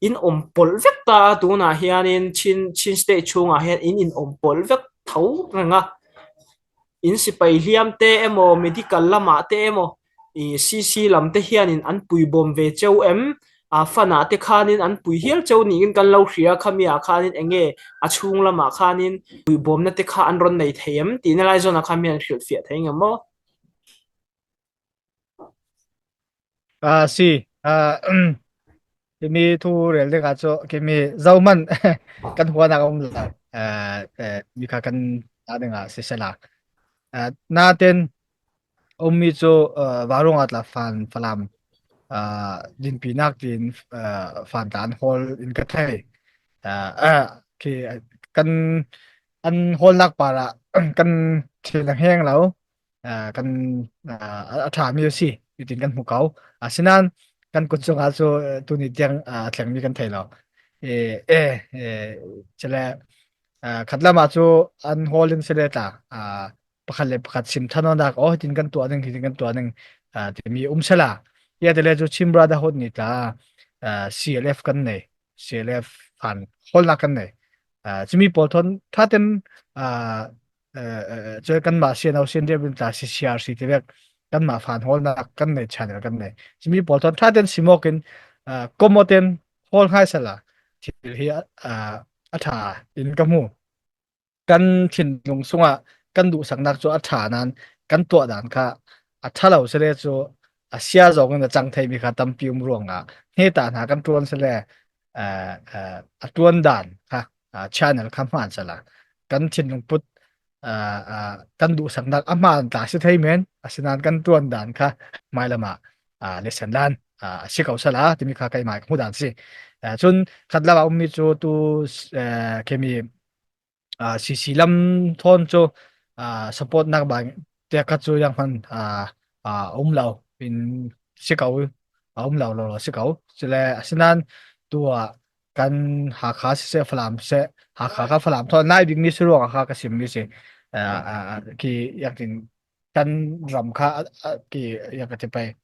in awm pawlh vek ta a, tunah hianin Chin, Chin State chhungah hian in, in awm pawlh vek tho reng a. In sipai hliam te emaw, medical lamah te emaw, i, C C lam te hianin an pui bawm ve chauh em? A, fund ah te khanin an pui hial chauh niin kan lo hria, khami ah khanin eng nge a chhung lamah khanin pui bawmna te kha an rawn nei thei em tihna lai zawnah kha mi han hrilhfiah thei ang emaw? A, si, a, kemi thu rel dingah chu kemi zo hman kan huan a awm lo. A, e, mi kha kan ta dingah si sela. A, naten awm mi chu, a, Varung ah tla fan Falam, a, dinpi nak tin, a, fan tla an hawl in ka thei. A, a, khi kan an hawl nak para kan thil ang heng lo. A, kan, a, a ṭha mi si, i tin kan hmu ko. A, sinan kan kut chungah chu, e, tuni tiang, a, thleng mi kan thei lo. E, e, e, chule, a, khat lamah chu an hawl in se le tla, a, pakhat leh pakhat sim ṭha nawn dak, aw, hitin kan tuah ding, hitin kan tuah ding, a, timi um sela. Ia te le chu Chin Brotherhood ni tla, a, C L F kan nei. C L F fan hawlna kan nei. A, chumi pawl thawn ṭhaten, a, a, a, chuan kanmah C N O, C N D F in tla C C R C te vek kanmah fan hawlna kan nei channel kan nei. Chumi pawl thawn ṭhaten simawkin, a, komoten hawl nghal sela thil hi a, a, a ṭha in ka hmu. Kan thinlung sungah kan duhsak nak chu a ṭha nan kan tuah dan kha a ṭha lo se le chu a sia zawngin a chang thei mi kha tampi um ruangah hetah hna kan ṭuan se le, a, a, a ṭuan dan kha, a, channel kha hman sela kan thinlung put, a, a, kan duhsak nak a hman tla si thei men, asinan kan ṭuan dan kha hmai lamah, a, lesson lan, a, a si ko sela timi kha keimah ka hmu dan si. A, chun khat lamah um mi chu tu, a, kemi a, C C lam thawn chu, a, support nak bang te kha chu yang hman, a, a, um lo in si ko, a um lo lo lo si ko. Chule asinan tua kan Hakha si se, Falam se, Hakha kha Falam thawn nai bik ni si ruangah kha ka sim ni si. A, a, a, ki yak tin kan ram kha, a, a, ki yak a ti pai.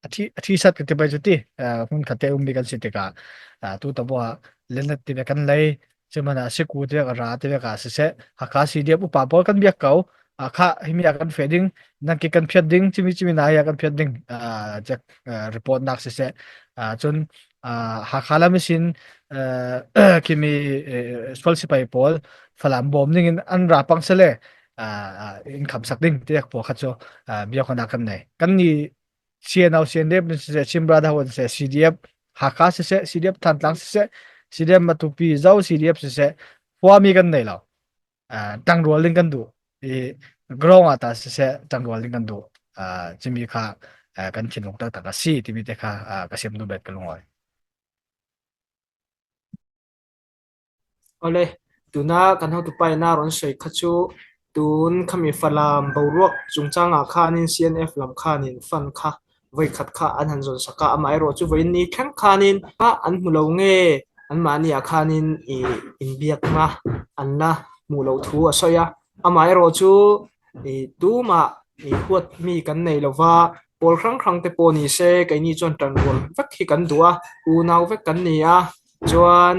A thi, a thi sat ka ti pai chu ti, a, hmun khat te um mi kan si tikah, a, tu ta bua lenlat ti ve kan lei, chimana siku ti ve ka ra ti ve ka si se, Hakha C D F upa pawl kan biak ko, a, kha himi a kan fe ding, nang ki kan phiat ding, chimi chimi na hi a kan phiat ding, a, chek, a, report nak si se, a, chun, a, Hakha lam sin, a, kimi, e, sual sipai pawl, Falam bawm dingin an ra pang se le, a, a, in khamsak ding, ti yak pawl kha chu, a, biak hona kan nei. Kan ni C N O, C N D F ni sese, Chin Brotherhood sese, C D F Hakha sese, C D F Thantlang sese, C D F Matupi Zo, C D F sese, huami kan nei lo. A, tangrual ding kan duh. I ground ata sese, tangrual ding kan duh. A, chimi kha, a, kan thinlung tak tak a si, timi te kha, a, ka sim du bet ka lungawi. Awle, tuna kan hotupa ina rawn sawi kha chu, tun khami Falam boruak chungchangah khanin C N F lam khanin fund kha vawikhat kha an han zawn sak a, amaherawhchu vawiin ni thleng khanin a an hmu lo nge, anmahniah khanin i inbiakna an la hmuh loh thu a sawi a. Amaherawhchu i tumah i huat mi kan nei lo va, pawl hrang hrang te pawh ni se, keini chuan ṭanrual vek hi kan duh a, unau vek kan ni a, chuan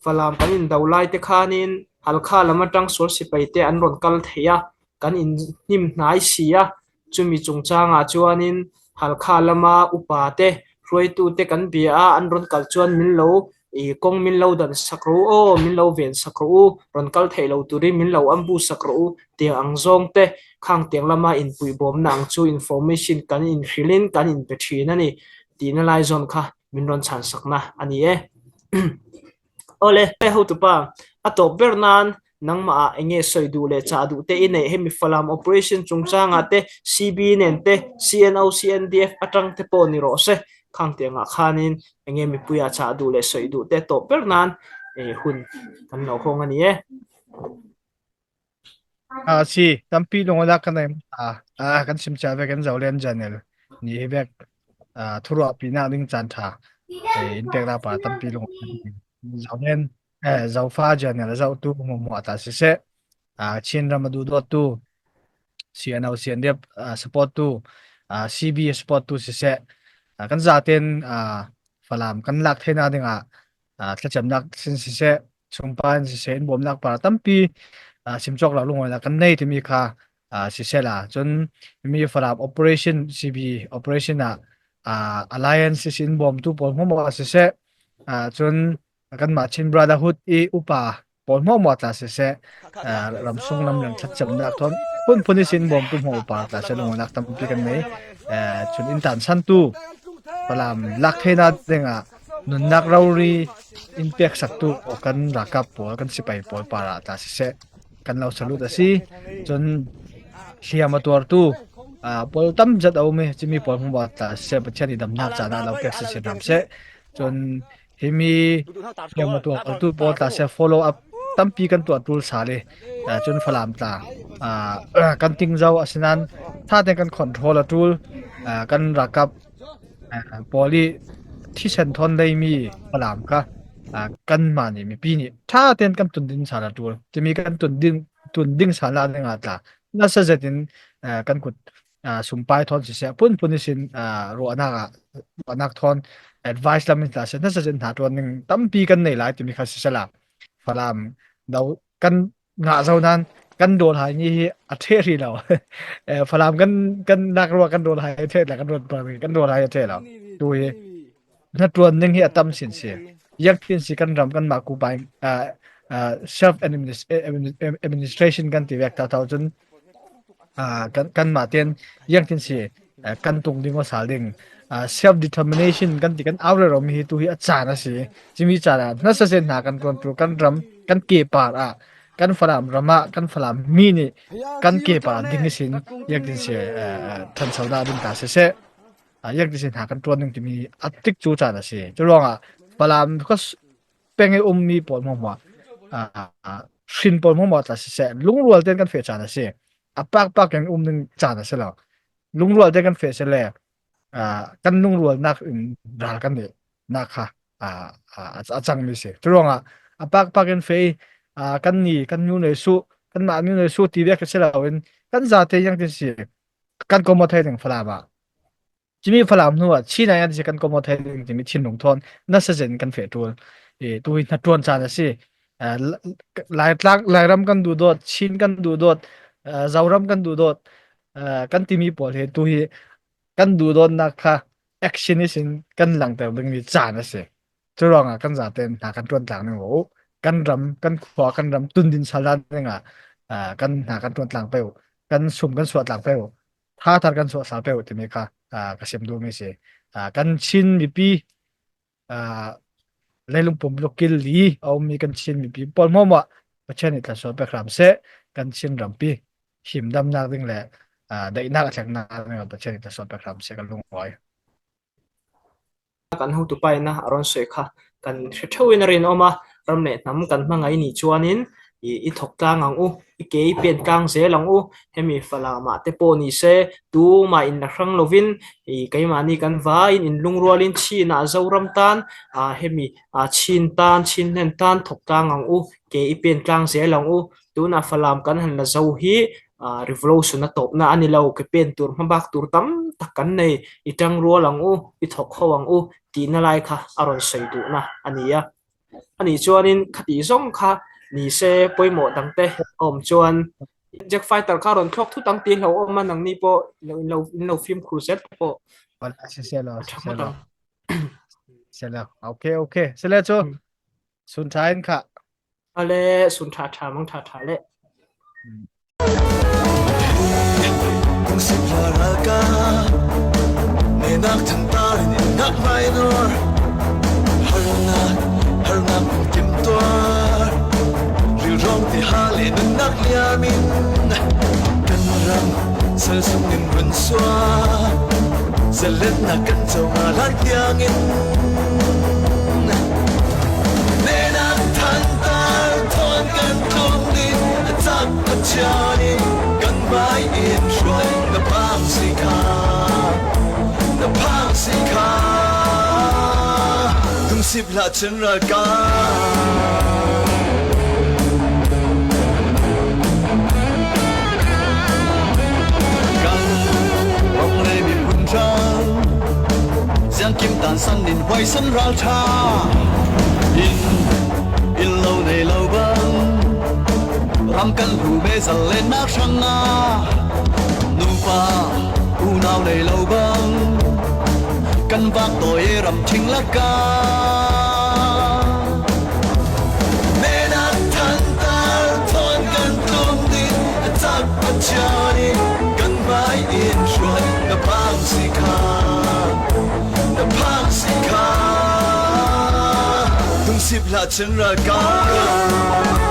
Falam kan indo lai te khanin Halkha lam aṭang sual sipai te an rawn kal thei a, kan inhnim hnai si a, chumi chungchangah chuanin Halkha lama upa te, hruaitu te kan bia a, an rawn kal chuan min lo i kong min lo dan sak ro u, aw, min lo ven sak ro u, rawn kal thei lo turin min lo ambu sak ro u, tiang ang zawng te, khang tiang lama inpuibawmna ang chu information kan inhrilhin kan inpe ṭhin a ni tihna lai zawn kha min rawn chhan sakna a ni e. Awle, hotupa, a tawp ber nan nangmah ah eng nge sawi duh leh chah duh te i neih, hemi Falam operation chungchangah te, C B nen te, C N O, C N D F aṭang te pawh ni rawh se, khang tiangah khanin eng nge mipuiah chah duh leh sawi duh te tawp ber nan, eh, hun kan lo hawng a ni e. A, si, tampi lungawi lak kan nei a, a, kan sim chiah ve kan Zoland Journal ni hi vek, a, thuruahpihna ding chan ṭha, e, in pek lak par tampi lungawi kan nei. Zoland, e, Zofa Journal a zotu hmuahhmuah ta siseh, a, Chin ram a duhdawttu, C N O, C N D F, a, support tu, a, C B support tu siseh, a, kan zaten, a, Falam kan lak theihna dingah, a, thlachemnak sin siseh, sumpai in siseh, inbawmnak par tampi, a, sim chawk lo lungawi lak kan nei timi kha, a, siseh la. Chun mi Falam operation, C B operation ah, a, alliance sin inbawmtu pawl hmuahhmuah siseh, a, chun kanmah Chin Brotherhood i upa pawl hmuahhmuah tla siseh, a, ramsung lam leng thlachemnak thawn phunphun i sin bawmtu hmuah upa tla siseh lungawinak tampi kan nei. A, chun in tansantu Falam lak theihna dingah nunnak rori in peksaktu kan ralkap pawl, kan sipai pawl parah tla siseh kan lo salute a si. Chun hliam a tuartu, a, pawl tam zet a um i, chimi pawl hmuahhmuah tla siseh Pathian i damnak chan a lo pek siseh hram seh. Chun himi hliam a tuartu pawl tla siseh follow up tampi kan tuah tul sal i, a, chun Falam tla, a, kan ting zo a sinan thateng kan control a tul, a, kan ralkap, a, pawl i thisen thawn lei mi Falam kha, a, kanmah ni mipi ni thateng kan tun ding sal a tul. Chumi kan tun ding, tun ding sal a ding a tla nasa zetin, a, kan kut, a, sumpai thawn siseh, phunphun i sin, a, ruahnak ah, ruahnak thawn advice lam in tla siseh, nasa zet hna tuan ding tampi kan nei lai timi kha siseh la. Falam lo kan ngah zo nan kan dawlhai ni hi a ṭheh hrih lo. Eh, Falam kan, kan lak ruah kan dawlhai a ṭheh lo, kan ruat pang kan dawlhai a ṭheh lo. Tu hi hna tuan ding hi a tam sin si. Ziangtin si kan ram kanmah kupai, ah, ah, self administ-, eh, administ-, eh, administration kan ti vek ta tho chun, ah, kan, kanmah ten ziangtin si, eh, kan tung ding aw sal ding, ah, self determination kan ti kan au rero mi hi tu hi a chan a si. Chimi chan a nasa zet hna kan tuan tu kan ram kan ke par ah kan Falam ram ah kan Falam mi nih kan ke par ding i sin ziangtin si, eh, eh, ṭhanso dah ding ta siseh. Ah, ziangtin si hna kan tuan ding timi a tik cu chan a si. Cu ruangah Falam kha peng i ummi pawl hmuahhmuah, ah, ah, hrin pawl hmuahhmuah tla siseh, lungrual tein kan feh caan a si. A pakpak in um ding caan a si lo. Lungrual tein kan feh si le, ah, kan lungrualnak in ral kan neihnak kha, ah, ah, a, a cangmi si. Curuangah a pakpak in feh i, ah, kan ni, kan nu nei suh, kanmah nu nei suh ti bek si loin kan zate ziangtin si kan kawm aw thei ding Falam ah. Cumi Falam hnu ah Chin ah ziangtin si kan kawm aw thei ding timi thinlung thawn nasa zet in kan feh ṭul. Eh, tu hi hnaṭuan caan a si. Ah, la-, Laitlak, Lairam kan duhdawt, Chin kan duhdawt, ah, Zoram kan duhdawt, ah, kan timi pawl hi tu hi kan duhdawtnak kha action ihsin kan langhter dingmi caan a si. Curuangah kan zatein hna kan ṭuan tlang ding uh. Kan ram, kan khua, kan ram tundin sal dan dingah, ah, kan hna kan ṭuan tlang peuh, kan sum kan suah tlang peuh, thathar kan suah sal peuh timi kha, ah, ka sim duhmi si. Ah, kan Chin mipi, ah, leilung pum lukil li a ummi kan Chin mipi pawl hmuahhmuah Pathian nih thlasuah pek hram seh, kan Chin rampi himdamnak ding le, ah, daihnak a thlengnak ding ah Pathian nih thlasuah pek hram seh ka lungawi. Kan hotupa in a rawn sawi kha kan hre ṭheuhin a rinawm a, ram leh hnam kan hmangaih nih chuanin i, i thawk tlang ang u, i ke i pen tlang zel ang u, hemi Falamah te pawh ni se, tumah in la hrang lovin, i, keimahni kan vaiin in lungrualin Chinah Zoram tan, a, hemi, a, Chin tan, Chinland tan thawk tlang ang u, ke i pen tlang zel ang u, tunah Falam kan han la zo hi, a, revolution a tawpna a ni lo, ke pen tur hmabak tur tam tak kan nei, i ṭangrual ang u, i thawk ho ang u, tihna lai kha a rawn sawi duhna a ni a. A nih chuanin khati zawng kha ni se pawimawh dangte a awm chuan Jet Fighter kha rawn thlawk thut ang tih hlauhawm a, nangni pawh in lo, in lo, in lo fimkhur zel pawh. Wala, siselo, a ṭha siselo. Ngawt ang. Sila. Okay, okay. Sila chu. Hmm. Sun ṭha in kha. Ale, sun ṭha ṭha, mang ṭha ṭha le. Hmm. Kung sip hla ralkap, nenak thangtar in nak mai nor. Harnak, harnak kum kim tuar. Rilrawng te ha le nunnak liam in. Kan ram, sal sung in run suak. Zalennak kan co nga lai tiang in. Nenak thangtar thawn kan tlung ding a cak Pathian in kan mai in hruai na phang si kha, na phang si kha. Kung sip hla chin ralkap. Kan ram le miphun ṭha, ziangkim tan san in huaisan ralṭha. Inn, inn lo nei lo bang, ram kan hlu me zalennak hrang a, nupa unau nei lo bang, kan vak tawi e ram thing lakah. Nenak thangtar thawn kan tlung ding a cak Pathian in kan mai in hruai na phang si kha, na phang si kha. Kung sip hla chin ralkap.